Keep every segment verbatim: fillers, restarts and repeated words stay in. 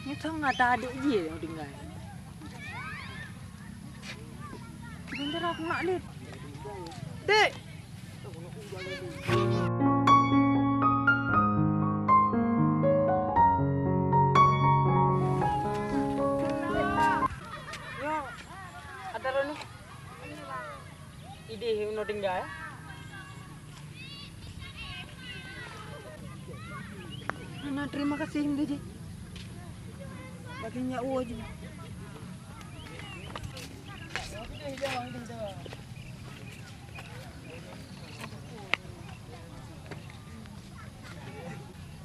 Nyoe sang ata adék jih nyang tinggai. Sebentar aku nak lihat. Dek! Nyoe, ata droeneuh. Idéh unoe tinggai. Hana terima kasih, Mde, jih. Bagi nyak uwo jih.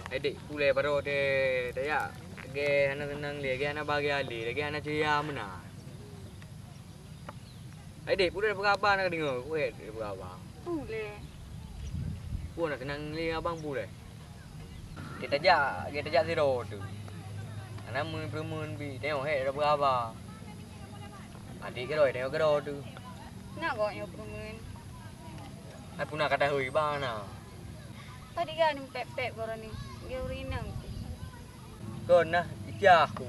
Eh, Dek, pulai baroe teuh, tajak. Lagèe hana seunang lé, lagèe hana bahagia lé, lagèe hana ceuya meunan. Hai deh, peue na peugah haba na deungoe, peue na peugah haba? Peue lé? Peue na keunong lé abang peue lé? Geutajak, geutajak sidroe teuh. Hana meupeureumeun bi, tanyoe hék na peugah haba. Adik keudroe, tanyoe keudroe teuh. Na gobnyoe peureumeun. Hai peue na ka tahôi ba na? Padum ka neupék-pék goe droeneuh, geu ureueng inong. Kon nah, Icah ku.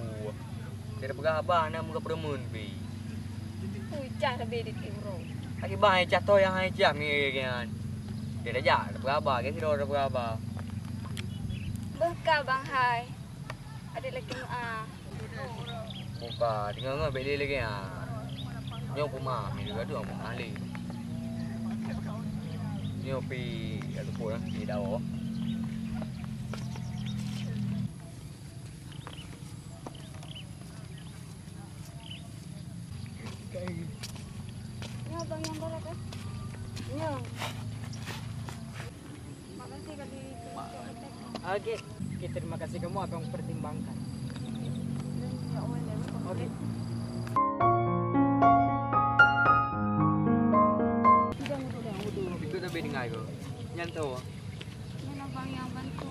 Kira peugah haba na meuga peureumeun pi. Ui, Icah leubeh di uroe. Lagi bang Icah toh nyang hai Icah mi geuan. Dia dah jak, dah peugah haba, geuh sidroe dah peugah haba. Beuh ka bang hai. Adik lagi meu'ah. Buka, tinggal ngon beli lagi ah. Nyoe kuma, mi juga tu kuma ahli. Nyoe pi, ya tu pun, pi dawa. Nyoe abang nyang barat, eh? Nyoe. Makasih kali. Oke, oke, terima kasih kamu akan mempertimbangkan. Oke. Itu tapi dengar itu. Nyan tahu. Nyan abang nyang bantu.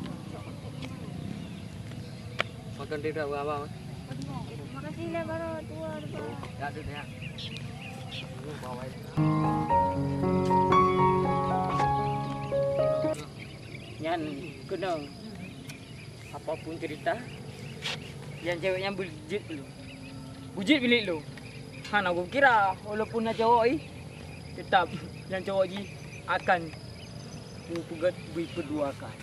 Makan tidak apa-apa. Makasih lah, Baro. Tua, tua. Ya, tu, ya. Nyan, keunoe. Apapun cerita, nyang cewek nyan beujeuet lôn. Beujeuet milék lôn. Hana kukira, walaupun na cowok ih, tetap nyang cowok jih akan kupeugét bri peuduakan.